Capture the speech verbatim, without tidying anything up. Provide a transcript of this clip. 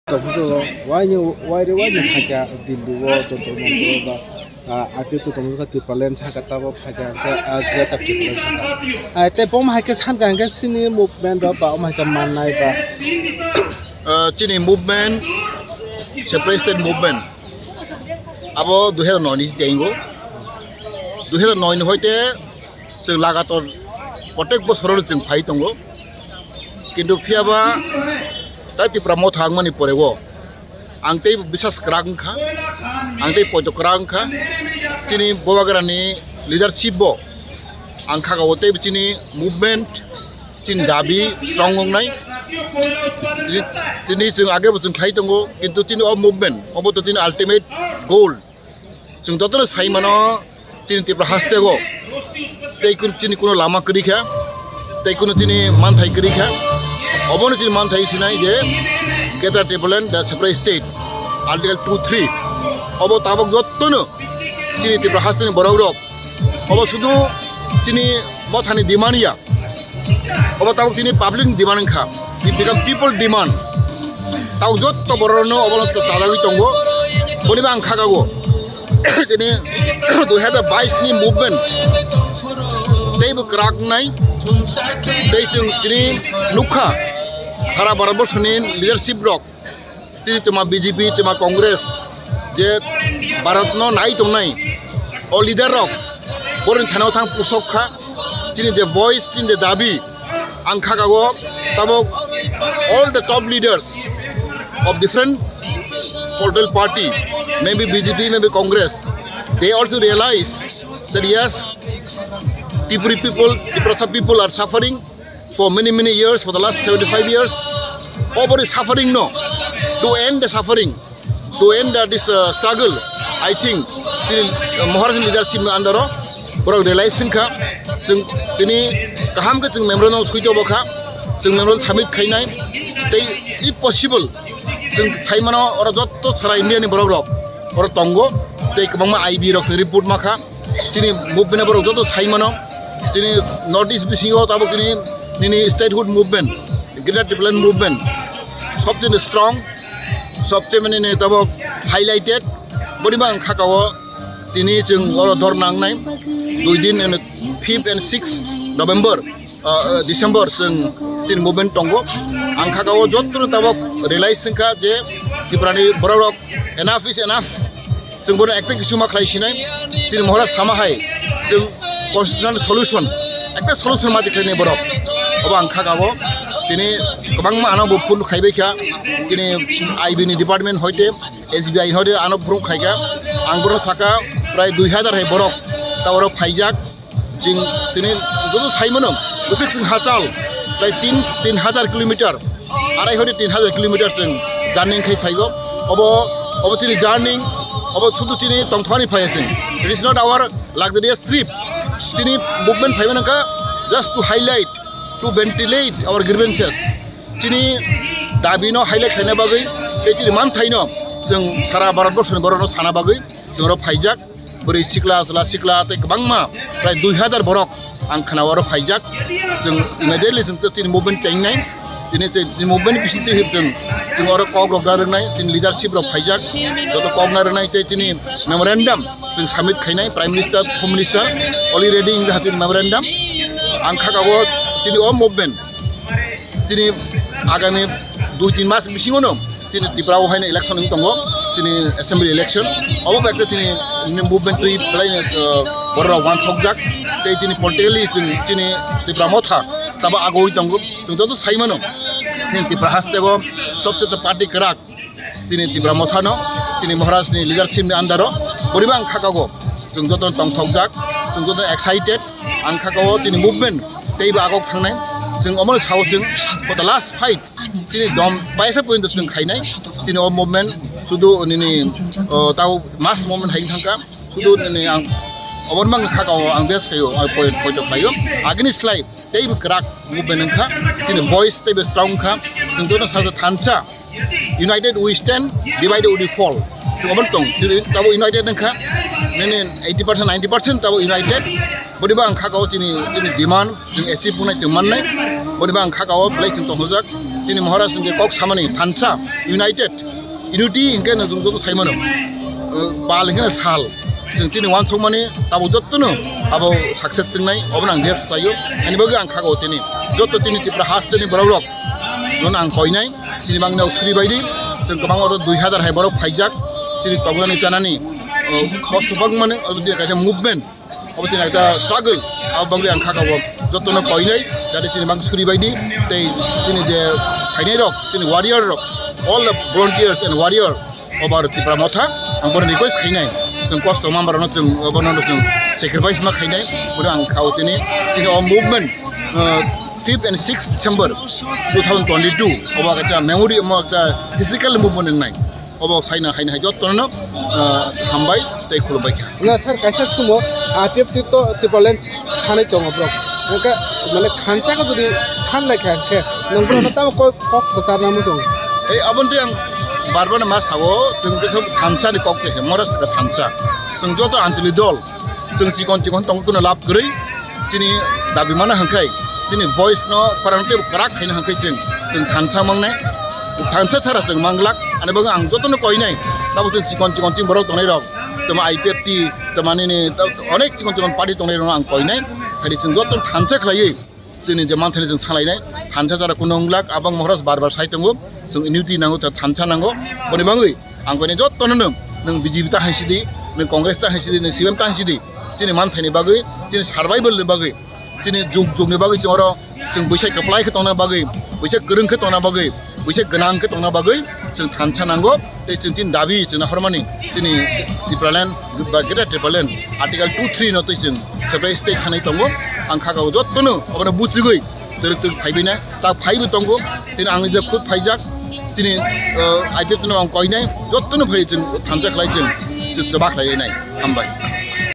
Tongphuru waini, waire waini phaikha Delhi o Jantar Mantar o ba, ah, apito tongphuru kha Tipraland saka tabo phaikha hwnkhe, ah, Greater Tipraland saka. Ah, tei bomo hai khe sankha hwnkhe chini movement rok ba omo hai khe mannai ba. Ah, chini movement, separate state movement. Abo dui hazar noi ni se chaingo. Dui hazar noi ni hoite chwng lagator protek bosorono chwng phai tongo. Kintu phiyaba tai Tipra Motha wngmani porego ang tei bisas kwrak wngkha, ang tei poito kwrak wngkha. Chini Bubagrani leadership bo ang kha o tei chini movement, chini dabi strong wngnai. Chini, chini chwng age bo chwng khlai tongo, kintu chini o movement obo to chini ultimate goal. Chwng jotono sai mano, chini Tripura hasteo tei kun-, chini kuno lama kwrwi kha, tei kuno chini manthai kwrwi kha. Obono chini manthai sinai je Greater Tipraland, the separate state, Article two three. Obo tabok jotono chini Tripura hasteni borok rok. Obo sudu chini mothani demand ya. Obo tabuk chini public ni demand wngkha. It become people demand. Tabuk jotto borok no obo no chajagwi tongo. Boni bo ang khaka o. Chini dui hazar bais ni movement tei bo kwrak nai. Tei chwng chini nukha sara Bharat borso ni leadership rok. Chini twma B J P, twma Congress, je Bharat no nai tongnai, o leader rok, boroni thani o thang pusok kha, chini je voice, chini je dabi, ang kha kago, tabok all the top leaders of different political party, maybe B J P, maybe Congress, they also realize that yes, Tripuri people, Tiprasa people are suffering, for many, many years, for the last seventy-five years, over the suffering no, to end the suffering, to end the, this uh, struggle, I think, chini, uh, Maharaj leadership ni under o borok realize wngkha, chwng tini kaham khe chwng memorandum sui tobo kha, chwng memorandum submit khainai, tei if possible, chwng sai mano oro jotto sara India ni borok rok oro tongo, tei kwbangma I B rok chwng report ma kha, chini movement borok joto sai mano, chini North East bisingo tabuk chini nini statehood movement, Greater Tipraland movement, sobchini strong, sobchini nini tabuk highlighted, boni bang khaka o tini chwng oro dhorna nangnai, dui din, fifth and sixth November, uh, December chwng chini movement tongo. Ang khaka o joto tabuk realize wngkha je Tripura ni borok rok enough is enough. Chwng bono ekta kisu ma khlai sinai, chini Maharaj sama hai, chwng constitutional solution, ekta solution ma tikhlai ni borok. Obo ang kha gabo, tini kwbangma ano bo phone khaibai kha, tini I B ni department hoite, S B I hoite ano phone khai kha, ang bono saka prai dui hazar hai borok, ta oro phaijak, Chwng tini joto sai mano, bwswk chwng hachal, prai tin, tin hazar kilometer, arai hori tin hazar kilometer chwng journey khai phaigo. Obo, obo chini journey, obo sudu chini tongthokni phaiya chwng. It is not our luxurious trip. Chini movement phaiba nangkha just to highlight, to ventilate our grievances. Chini dabi no highlight khlaina bagwi, tei chini manthai no chwng sara Bharat borso ni borok no sana bagwi chwng oro phaijak. Bwrwi sikla, chwla sikla tei kwbangma prai dui hazar borok ang khna oro phaijak. Chwng immediately chwng tei chini movement chaingnai. Tini chini movement bisingtwi chwng, chwng oro kok rok na rwngnai, chini leadership rok phaijak. Joto kok na rwngnai tei chini memorandum chwng submit khainai Prime Minister, Home Minister already wngkha chini memorandum. Ang kha kabo chini o movement. Tini agami dui tin mas bisingono tini Tripura o haino election wng tongo, tini assembly election. Obo bai khe tini movement twi belai, uh, borok rok uansukjak. Tei tini politically chini, chini Tipra Motha tabo agoi tongo. Chwng joto sai mano, tini Tripura hasteo sobchete party kwrak tini Tipra Motha no, tini Maharaj ni leadership ni under o boriba ang khakago. Chwng joto tongthokjak, chwng joto excited. Ang kha kao chini movement teibo agok thangnai. Chwng omono sao chwng for the last fight chini dom paisa pointo chwng khainai. Chini o movement sudu nini, o, tao mass movement hai thangkha. Sudu nini ang obono mang kha kao ang bes khaio, ang point, point of khaio. Agini slai teibo kwrak movement wngkha. Chini voice teibo strong kha. Chwng joto saja thansa. United we stand, divided we fall. Chwng obo tong, chwng tabo united wngkha. Nini eighty percent, ninety percent tabo united. Boni ba ang kha kao chini, chini demand, chwng achieve wngnai chwng mannai. Boni ba ang kha kao belai chwng tonghojak. Chini Maharaj ni kok samani thansa united, unity hinkhe no jung joto saimano. Uh, bal hinkhe no sal. Chwng chini wansukmani tabuk jottono abo success chingnai, obono ang guess khlaio. Ani bagwi ang khago tini. Jotto tini Tripura hasteni borok rok nono ang koinai. Chini bangni suri baidi. Chwng kwbang oro dui hazar hai borok phaijak. Chini tongnani chanani, uh, kosto bangmani, obo chini kaisa movement. Obo chini ekta struggle, abo bagwi ang kha kabo jotono koinai, jate chini bang suri baidi, tei chini je khainai rok, chini warrior rok, all the volunteers and warrior of our Tipra Motha, ang bono request khainai, chwng kosto ma borokno chwng, bono chwng sacrifice ma khainai, bono ang khao tini, tini o movement, uh, fifth and sixth December two thousand twenty-two, obo kaisa memory, omo ekta historical movement wngnai. Obo saina haina hai jottono, ah, hambai tei khulumbai kha. Na sir, kaisa sumo, ah, tip tip to Tipraland sanai tongo bro. Hwnkhe mane thansa ko jodi san lai kha hwnkhe nwng bono tamo kok, kok kwcharna muchung. Ei aboni tei ang bar bar ma sao, chwng khe thansa ni kok khe mora saka thansa. Chwng joto anchali dol. Chwng chikon chikon tong kuno lab kwrwi, chini dabi mana hwnkhe, chini voice no khorang tei kwrak khaina hwnkhe chwng, chwng thansa mangnai, thansa chara chwng manglak, ani bagwi ang jotono koinai, tabo chwng chikon chikon chini borok tongnai rok, tamo I P F T, tamo nini, onek chikon chikon party tongnai rok ang koinai, hai chwng jotono thansa khlaiwi. Chini je manthani chwng salainai, thansa chara kuno wnglak, abang Maharaj bar bar sai tongo, chwng unity nango, thansa nango, boni bagwi ang koinai jottono nwng, nwng B J P ta hai sidi, nwng Congress ta hai sidi, nwng C P M ta hai sidi, chini manthani bagwi, chini survival ni bagwi, chini jug jug ni bagwi chwng oro, chwng buisai kwplai khe tongna bagwi, buisai kwrwng khe tongna bagwi, buisai gwnang khe tongna bagwi chwng thansa nango, tei chwng chini dabi chwngno hormani chini Tipraland ba Greater Tipraland Article two three no tei chwng separate state sanai tongo. Ang kha kabo jottono obono buchigwi twrwk twrwk phaibaina ta phaibo tongo. Tini ang je khud phaijak, tini, uh, I P F T no ang koinai, jottono phai chwng thansa khlai chwng chwng chwba khlai nai. Hambai.